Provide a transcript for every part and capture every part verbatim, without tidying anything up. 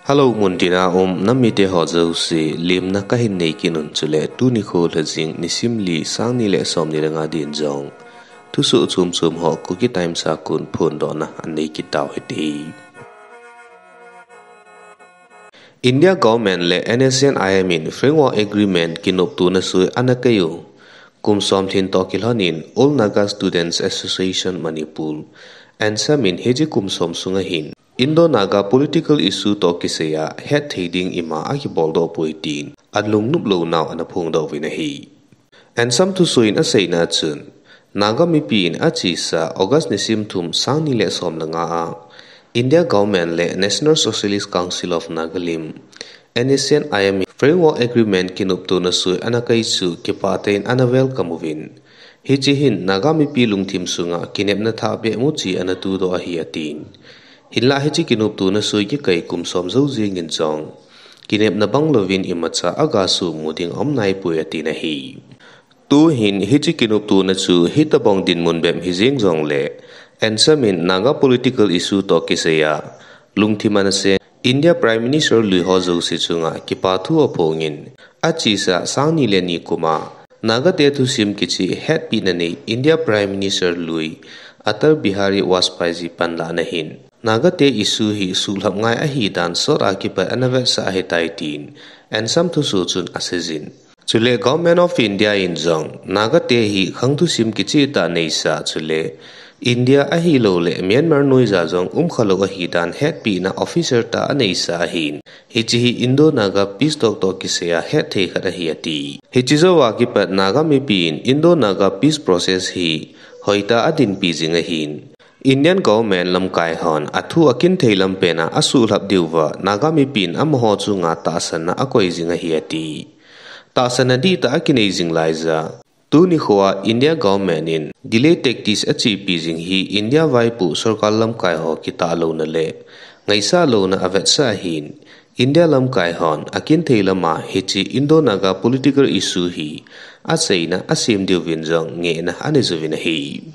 Hello, muntina um namite ho jouse, lemna kahin nei kit un chule tuni kho lhajing nisim li, sang ni le som ni le nga din jong thusoh chom chom ho Kuki Times a kon phondohna anei kit tau hite. India government le N S C N I M in framework agreement kinoptona sui ana kai u. Kum som lhin toh kilhon in All Naga Students Association Manipur, ANSAM in hiche kum som sunga hin Indo-Naga political issue toh kisaiya hetthei ding ima akibol doh poi tin alungnop lounau ana phongdoh uvin ahi. ANSAM thusoh in aseina achun, Naga mipi in achesa August nisim thum, sang ni le som le nga a India government le National Socialist Council of Nagalim, N S C N I M in framework agreement kinoptona sui ana kai chu kipah tah in ana welcome uvin, hiche hin Naga mipi lungthim sunga kinepna thah beh muchi ana tudoh ahi atin. Hinlah hiche kinoptona sui kikai kum som jou jeng in jong kinepna bang louvin imacha aga suhmu ding aum naipoi atin ahi. Tuhin hiche kinoptona chu hitobang dinmun bep hijeng jongle, ANSAM in Naga political issue toh kisaiya lungthim ana seng India Prime Minister lui ho jouse chunga kipathu aphongin, achesa sang ni le ni kum a Naga te thusim kicheh hetpina nei India Prime Minister lui Atal Bihari Vajpayee ji panlahna hin Naga te issue hi suhlhap ngai ahidan sot a kipat ana vetsah ahitai tin ANSAM thusoh chun aseijin. Chule Government of India in jong Naga te hi khang thusim kicheh tah neisa, chule India ahilouleh Myanmar noija jong umkhalou ahidan hetpina official tah a aneisa ahin, hiche hi Indo-Naga peace talk toh kisaiya hetthei khat ahi ati. Hiche jouva kipat Naga mipi in Indo-Naga peace process hi hoitah a adinpi jing ahin, Indian government lamkai hon athu akinthei lam pena asuhlhap diuva Naga mipi in amaho chunga tahsanna akoi jing ahi ati. Tahsanna dihtah akinei jing laija, tuni khoa India government in delay tactics achepi jing hi India vaipo sorkar lamkai ho kitahlouna le ngaisah louna avetsah ahin, India lamkai hon akinthei lama hiche Indo-Naga political issue hi achaina asem diuvin jong ngehna anei jouvin ahi.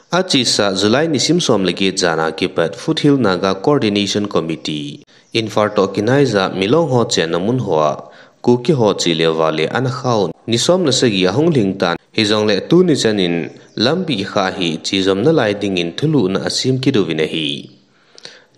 Achesa July nisim som le get jan a kipat Foothill Naga Coordination Committee, Imphal toh kinaija Milong ho chenna mun hoa Kuki ho che le vale ana khauvin, ni som le sagi ahung lhing tan, hijongle tuni chanin lampi kikha hi chejom nalai dingin thulhuhna asem kit uvin ahi.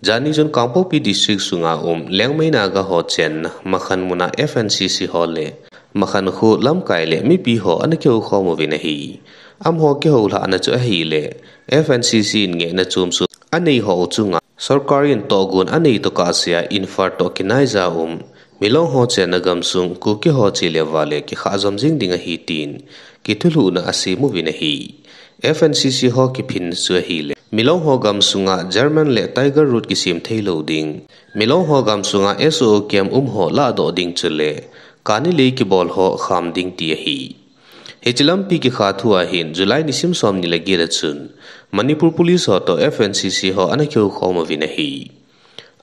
Jani chun Kangpokpi District sunga um Liangmai Naga ho chenna Makhan muna F N C C ho le Makhan kho lamkai le mipi ho ana kihoukhom uvin ahi. Amaho kihoulhahna chu ahile F N C C in ngehna chom chom anei ho chunga sorkar in tohgon anei tokah sea Imphal toh kinaija um Milong ho chenna gamsung Kuki ho che le vale kikhah jom jing ding ahi tin kithulhuhna asem uvin ahi. F N C C ho kiphinna chu ahile Milong ho gamsunga German le Tiger Road kisem theilou ding, Milong ho gamsunga S O O camp um ho lahdoh ding chule kani lei kibol ho kham ding ti ahi. Hiche lampi kikha thua hin July nisim som ni le get a chun Manipur Police ho toh F N C C ho ana kihoukhom uvin ahi.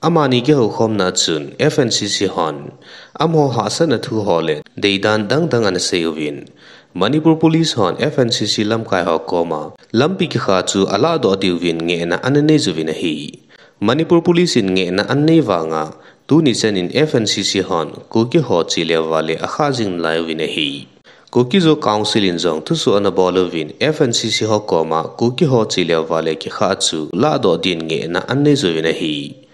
Amani kihoukhomna chun F N C C hon amaho hahsatna thu ho le deidan dang dang ana sei uvin, Manipur Police hon F N C C lamkai ho koma lampi kikha chu alahdoh diuvin ngehna ana nei jouvin ahi. Manipur Police in ngehna ana nei vanga tuni chanin F N C C hon Kuki ho che le vale akhah jing nalai uvin ahi. Kuki-Zo Council in jong thusoh ana bol uvin F N C C ho koma Kuki ho che le vale kikhah chu lahdoh din ngehna ana nei jouvin ahi.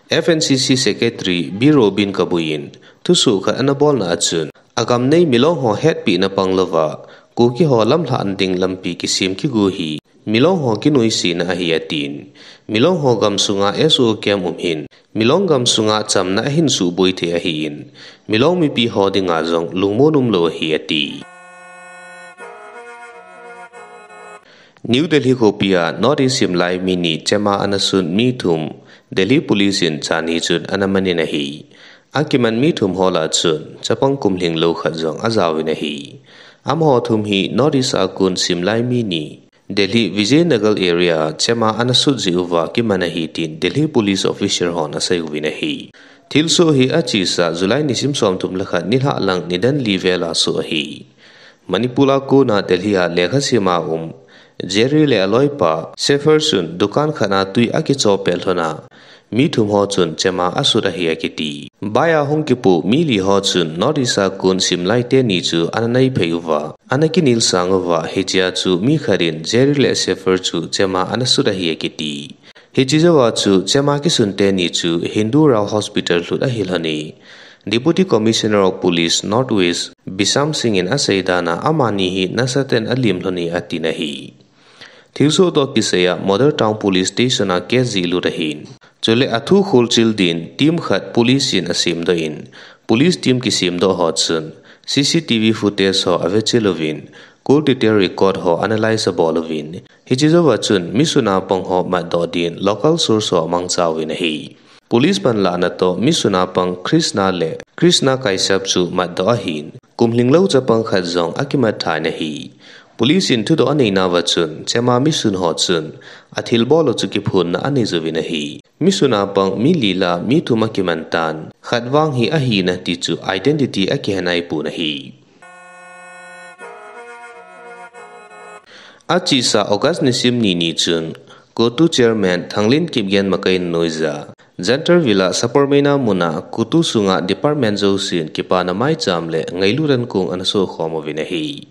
F N C C Secretary B Robin Kabui in thusoh khat ana bolna achun, agam nei Milong ho hetpina panglouva Kuki ho lamlhahna ding lampi kisem kigo hi Milong ho kinoisena ahi atin, Milong ho gamsunga S O O camp um hin Milong gamsunga chamna ahin suboi thei ahin, Milong mipi ho dinga jong lungmon umlou ahi ati. New Delhi khopia North East simlai mi ni chema ana sut mi thum Delhi Police in jani chun ana manin ahi. Akiman mi thum ho lah a chun chapang kum lhinglou khat jong ajaovin ahi. Amaho thum hi North East a kon simlai mi ni Delhi Vijaynagar area chema ana sut jeh uva kiman ahi tin Delhi Police official hon asei uvin ahi. Thilsoh hi achesa July nisim somthum le khat nilhah lang nidan li vel a soh ahi. Manipur a kona Delhi a lekha sima um Jerry le aloipa Sefer chun dukan khat a tui akicho pet lhon a, mi thum ho chun chema asut ahi akiti. Bai a hung kipu mi li ho chun North East a kon simlai teni chu ana naiphei uva, ana kinilsang uva, hichea chu mi khat in Jerry le Sefer chu chema ana sut ahi akiti. Hiche jouva chu chema kisun teni chu Hindu Rao Hospital lhut ahi lhon e. Deputy Commissioner of Police North West Bisham Singh in asei dan a amani hi nasatah in alim lhon e atin ahi. Thilsoh toh kisai a Model Town Police Station a case jih lut ahin. Chule athu kholchil din team khat police in asemdoh in, police team kisemdoh ho chun C C T V footage ho avechil uvin, call detail record ho analyse abol uvin, hiche jouva chun mi suna pang ho matdoh din local source ho amangcha uvin ahi. Police panlahna toh mi suna pang Krishna le Krishna Kashyap chu matdoh ahin, kum lhinglou chapang khat jong akimat thai in ahi. Police in thudoh aneinauva chun chema mi sun ho chun athilbol u chu kiphonna anei jouvin ahi. Mi suna pang mi li lah a mi thum akiman tan, khat vang hi ahina ti chu identity akihe naipon ahi. Achesa August nisim ni ni chun, CoTU Chairman Thanglin Kipgen makaina noija, Jantar Villa Sapermeina muna CoTU sunga department jousen kipana maicham le ngailut ankong ana sohkhom uvin ahi.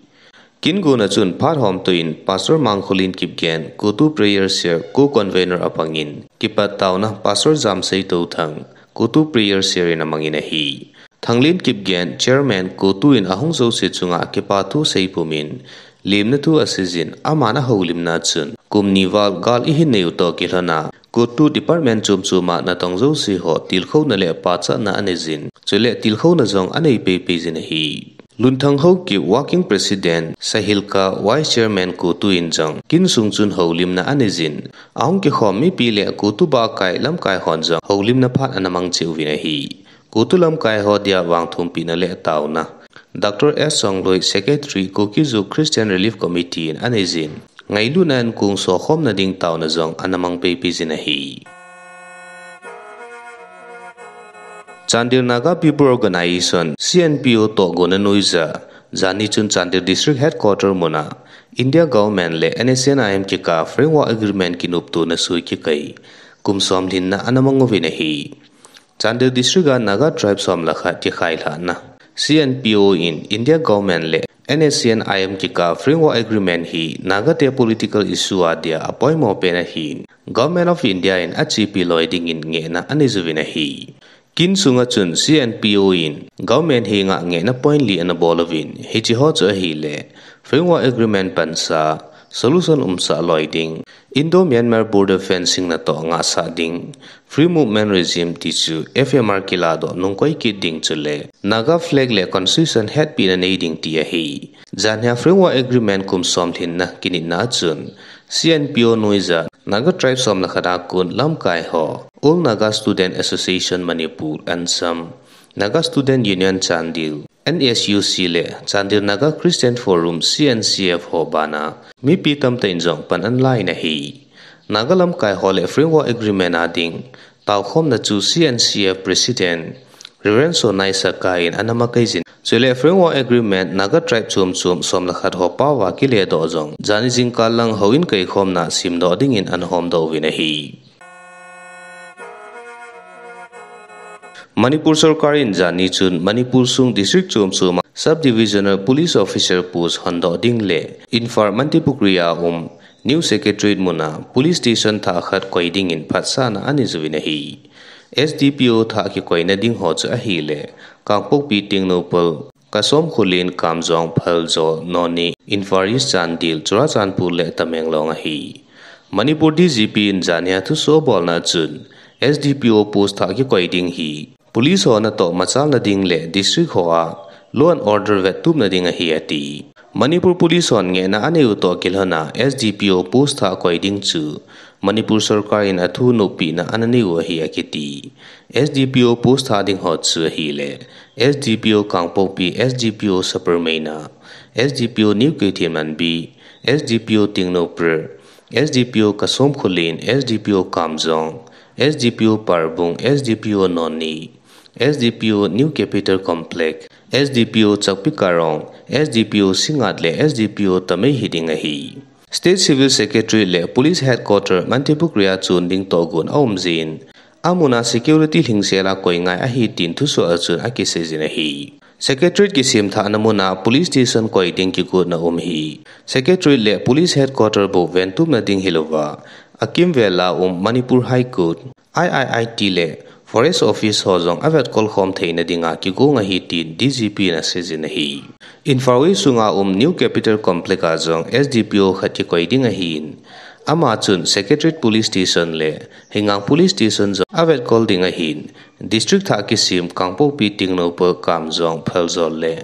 Kin gona chun phat homtah in Pastor Mangkholin Kipgen, CoTU Prayer Cell Co-Convenor apangin, kipat taona Pastor Jamsei Touthang, CoTU Prayer Cell in amangin ahi. Thanglin Kipgen, Chairman CoTU in ahung jouse chunga kipa thu asei pumin, lemna thu aseijin, aman ahoulimna chun, kum ni val gal ihin neiu toh kilhona, CoTU department chom choma natong jouse ho tilkhouna le pachatna aneijin, chule tilkhouna jong anei peipei jin ahi. Lunthang Haokip, Working President, Sahilka, Vice Chairman CoTU in jong, kin sung chun houlimna aneijin, ahung kikhom mipi le CoTU bahkai lamkai hon jong houlimna phat ana mang cheh uvin ahi. CoTU lamkai ho dia vangthumpina le taona, Doctor S Songloi, Secretary, Kuki-Zo Christian Relief Committee in aneijin, ngailutna ankong sohkhomna ding taona jong ana mang peipei jin ahi. Chandel Naga People Organization, C N P O tohgonna noija, jani chun Chandel District Headquarter muna, India Government le N S C N I M kikah Framework Agreement kinoptona sui kikai, kum som lhinna ana mang uvin ahi. Chandel District a Naga Tribe som le khat kikhailhahna, C N P O in India Government le N S C N I M kikah Framework Agreement hi Naga te political issue a dia apoimo pen ahin, Government of India in achepi loi dingin ngehna anei jouvin ahi. Kin sunga chun C N P O in Government henga ngehna point li ana bol uvin, hiche ho chu ahile, Framework Agreement pansa, solution umsah loi ding, Indo-Myanmar border fencing natoh ngahsah ding, Free Movement Regime ti chu F M R kiladoh nungkoi kit ding chule Naga flag le constitution hetpina nei ding ti ahi. Janhia Framework Agreement kum som lhinna kinitna a chun C N P O noija Naga Tribe som le khat a kon lamkai ho, All Naga Student Association Manipur, ANSAM, Naga Student Union Chandel, N S U C le Chandel Naga Christian Forum, C N C F ho bana mipi tamtah in jong pan ana la in ahi. Naga lamkai ho le Framework Agreement a ding taokhomna chu C N C F President Reverend Sonai Sakai in ana makai jin, chule Framework Agreement Naga Tribe chom chom som le khat ho pao a kiledoh jong jani jingkah lang houin kaikhomna simdoh dingin ana homdoh uvin ahi. Manipur sorkar in jani chun Manipur sung district chom choma Sub Divisional Police Officer post hondoh ding le Imphal Mantripukhri a um New Secretariat muna Police Station thah khat koi dingin phatsahna anei jouvin ahi. S D P O thah kikoina ding ho chu ahile, Kangpokpi, Tengnoupal, Kasomkhulen, Kamjong, Pherzawl, Noney, Imphal East, Chandel, Churachandpur le Tamenglong ahi. Manipur D G P in jania thusoh abolna chun S D P O post thah kikoi ding hi Police ho natoh machalna ding le district ho a law and order vettupna ding ahi ati. Manipur Police hon ngehna aneiu toh kilhona S D P O post thah koi ding chu Manipur sorkar in athu noppina ana neiu ahi akiti. S D P O post thah ding ho chu ahile, S D P O Kangpokpi, S D P O Sapermeina, S D P O New Keithelmanbi, S D P O Tengnoupal, S D P O Kasomkhulen, S D P O Kamjong, S D P O Parbung, S D P O Noney, S D P O New Capital Complex, S D P O Chakpikarong, S D P O Singngat le S D P O Tamei hiding ahi. State Civil Secretary le Police Headquarter Mantripukhri a chun ding tohgon aum jin, amun a security lhingsel a koi ngai ahi tin thusoh a chun akiseijin ahi. Secretariat kisemthahna mun a police station koi ding kigotna um hi Secretariat le Police Headquarter bou ventupna ding hilouva, akimvel a um Manipur High Court, I I I T le Forest Office ho jong avetkol khom theina dinga kigong ahi tin D G P in aseijin ahi. Imphal West sunga um New Capital Complex a jong S D P O khat kikoi ding ahin, ama chun Secretariat Police Station le Heingang Police Station jong avetkol ding ahin, district thah kisem Kangpokpi Tengnoupal, Kamjong, Pherzawl le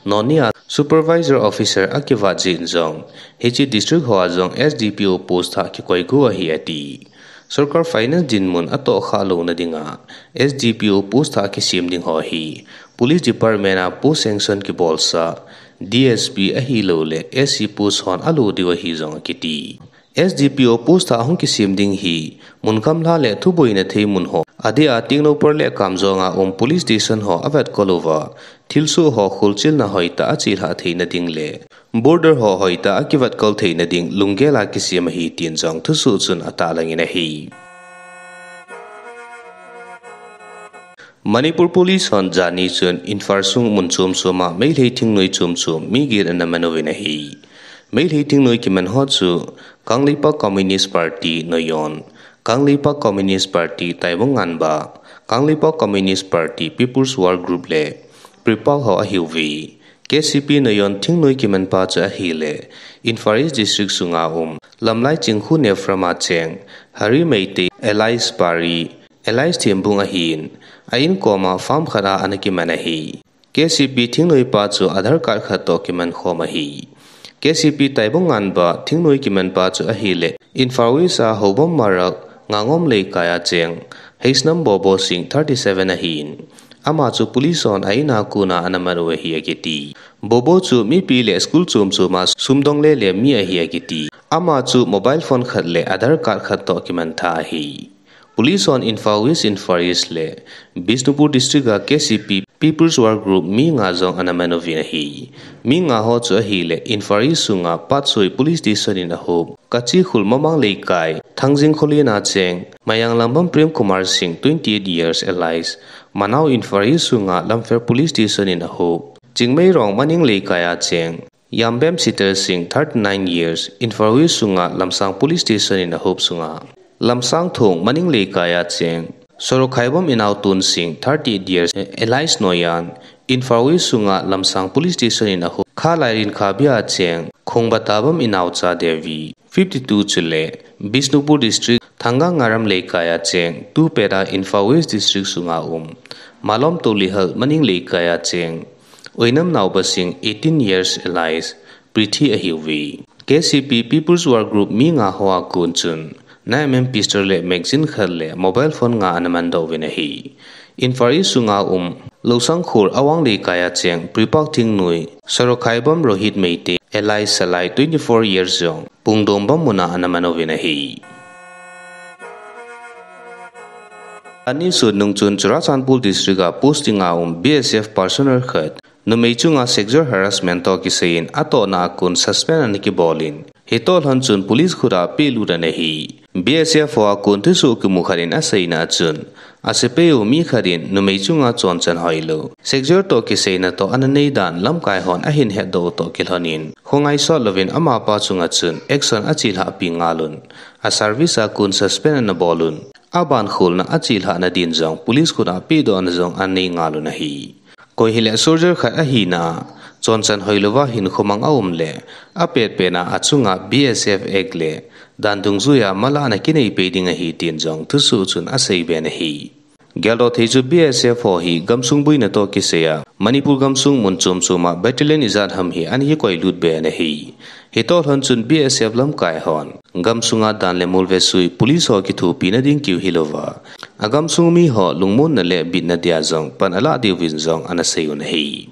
Noney a Supervisor Officer akivat jin jong, hiche district hoa jong S D P O post thah kikoi go ahi ati. Sorkar finance dinmun atohkhah louna dinga S D P O post thah kisem ding ho hi Police Department a post sanction kibolsa D S P ahilouleh S C post hon alo diu ahi jong akiti. S D P O post thah hung kisem ding hi mun gamla le thuboina thei mun ho, adeh a Tengnoupal le Kamjong a um police station ho avetkol uva, thilsoh ho kholchilna hoitah a chelhah theina ding le border ho hoitah a kivetkol theina ding lunggel a kisem ahi tin jong thusoh chun atahlangin ahi. Manipur Police hon jani chun Imphal sung mun chom chom a Meitei thingnoi chom chom mi get ana man uvin ahi. Meitei thingnoi kiman ho chu Kangleipak Communist Party Noyon, Kangleipak Communist Party Taibung Nganbah, Kangleipak Communist Party People's War Group le PREPAK ho ahiuve. K C P Noyon thingnoi kimanpa chu ahile, Imphal East District sunga um, Lamlai Chingkhu Nephram a cheng, Hari Meitei, alias Pari, alias Thembung ahin, a in koma farm khat a ana kiman ahi. K C P thingnoipa chu Aadhaar card khat toh kiman khom ahi. K C P Taibung Nganbah thingnoi kimanpa chu ahile, Imphal West a Houbam Marak, Ngangom Leikai a cheng, Heisnam Bobo Singh thirty seven ahin, ama chu police hon a in a kona ana man u ahi akiti. Bobo chu mipi le school chom chom a sum dong lele mi ahi akiti. Ama chu mobile phone khat le Aadhaar card khat toh kiman tha ahi. Police hon Imphal West, Imphal East le Bishnupur District a K C P People's War Group mi nga jong ana man uvin ahi. Mi nga ho chu ahile Imphal East sunga Patsoi Police Station in ahop, Kachikhul Mamang Leikai, Thangjing Kholin a cheng, Mayang Lambam Prem Kumar Singh, twenty eight years, alias Manao, Imphal East sunga Lamphel Police Station in ahop, Chingmeirong Maning Leikai a cheng, Yambem Sitar Singh, thirty nine years, Imphal West sunga Lamsang Police Station in ahop sunga, Lamsang Thong Maning Leikai a cheng, Sorokhaibam Inaotun Singh, thirty eight years, alias Noyan, Imphal West sunga Lamsang Police Station in ahop, Khalairin Khabia a cheng, Khongbatabam Inaocha Devi, fifty two chule, Bishnupur District, Thangang Ngaram Leikai a cheng, tupet a Imphal West District sunga um, Malom Tolihal Maning Leikai a cheng, Oinam Naoba Singh, eighteen years, alias Prithi ahiuve. K C P People's War Group mi nga hoa kon chun, nine M M pistol le magazine khat le mobile phone nga ana mandoh uvin ahi. Imphal East sunga um, Lousangkhor Awang Leikai a cheng, PREPAK thingnoi, Sorokhaibam Rohit Meitei, alias Salai, twenty four years jong, Pungdongbam muna ana man uvin ahi. Ani sut nung chun Churachandpur District a posting a um B S F personnel khat, numei chunga sexual harassment toh kisaiyin atohna a kon suspend ana kibolin, hitoh lhon chun police khut a pelut ana hi. B S F hoa kon thusoh kimu khat in aseina a chun, asepai u mi khat in numei chunga chonchan hoilou, sexual toh kisaina toh ana nei dan lamkai hon ahin hetdoh u toh kilhonin, khongai sot louvin amapa chunga chun action achelhah pi ngalun, a service a kon suspend ana bolun, aban kholna achelhahna din jong police khut a pedohna jong anei ngalun ahi. Koi hileh soldier khat ahina a, chonchan hoilouva hinkho mang aum leh, apetpet a achunga B S F Act le dan dungjuiya malahna kinei pei ding ahi tin jong thusoh chun aseiben ahi. Geldoh thei chu B S F ho hi gamsung boina toh kisaiya, Manipur gamsung mun chom chom a battalion ijat ham hi ana kikoilut be ana hi. Hitoh lhon chun B S F lamkai hon gamsunga dan le mol vesui police ho kithopina ding kiu hilouva, agamsung mi ho lungmonna le bitna dia jong pan alah diuvin jong ana seiyun ahi.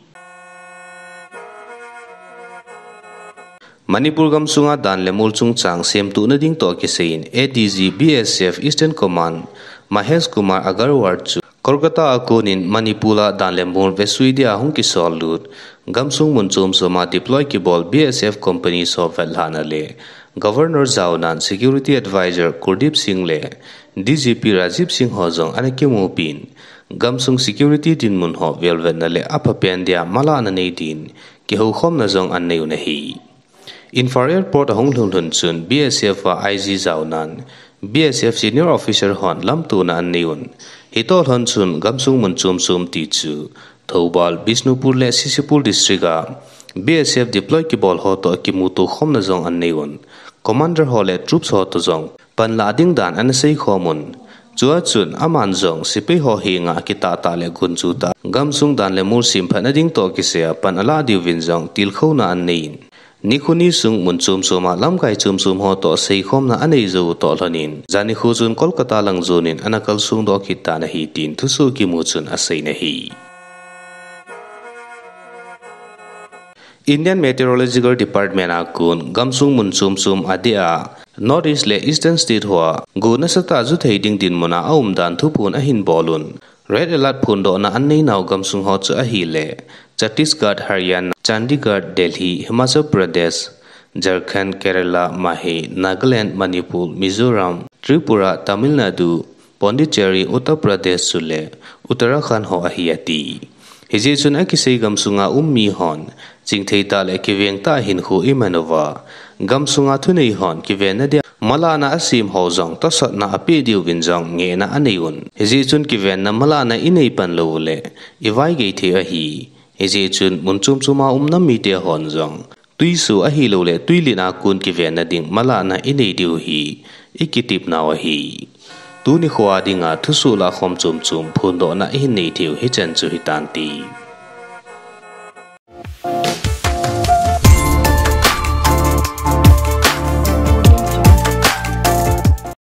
Manipur gamsunga dan le mol chungchang semtuhna ding toh kisaiyin A D G B S F Eastern Command Mahesh Kumar Agarwal chu Kolkata a konin Manipur a dan le mol vesui dia hung kisollut, gamsung mun chom chom a deploy kibol B S F company ho vetlhahna le Governor jaonan Security Advisor Kuldeep Singh le D G P Rajiv Singh ho jong ana kimupin, gamsung security dinmun ho velvetna le aphapen dia malahna nei din kihoukhomna jong anei un ahi. Imphal Airport ahung lhun lhun chun B S F a I G jaonan B S F senior officer hon lamtona anei un. Hitoh lhon chun gamsung mun chom chom ti chu Thoubal, Bishnupur le C C Pur district a B S F deploy kibol ho toh kimuto khomna jong anei un. Commander ho le troops ho toh jong panlah ding dan ana seikhom un. Chua chun aman jong sepai ho henga kitah tah le gunchu tah gamsung dan le mol semphatna ding toh kisaiya pan alah diuvin jong tilkhouna anei in, nikho ni sung mun chom chom a lamkai chom chom ho toh seikhomna anei jou u toh lhonin, jan nikho chun Kolkata lang jonin ana kalsong doh kit tan ahi tin thusoh kimu chun aseiyin ahi. Indian Meteorological Department a kon gamsung mun chom chom adeh a North East le Eastern State hoa gu nasatah a ju thei ding dinmun a aumdan thuphon ahin bol un. Red Alert phondohna anei nau gamsung ho chu ahile Chhattisgarh, Haryana, Chandigarh, Delhi, Himachal Pradesh, Jharkhand, Kerala, Mahe, Nagaland, Manipur, Mizoram, Tripura, Tamil Nadu, Pondicherry, Uttar Pradesh chule Uttarakhand ho ahi ati. Hijeh chun akisei gamsunga um mi hon chingthei tah le kiveng tah a hinkho iman uva, gamsunga thunei hon kivenna dia malahna asem ho jong tosotna apeh diuvin jong ngehna anei un. Hijeh chun kivenna malahna inei pan lou uleh ivaigei thei ahi. Hijeh chun mun chom chom a um nam mite hon jong tuisoh ahilouleh tuilen a kon kivenna ding malahna inei diu hi ikitepnau ahi. Tuni khoa dinga thusoh lahkhom chom chom phondohna ihin nei theiu hichan chu hitante.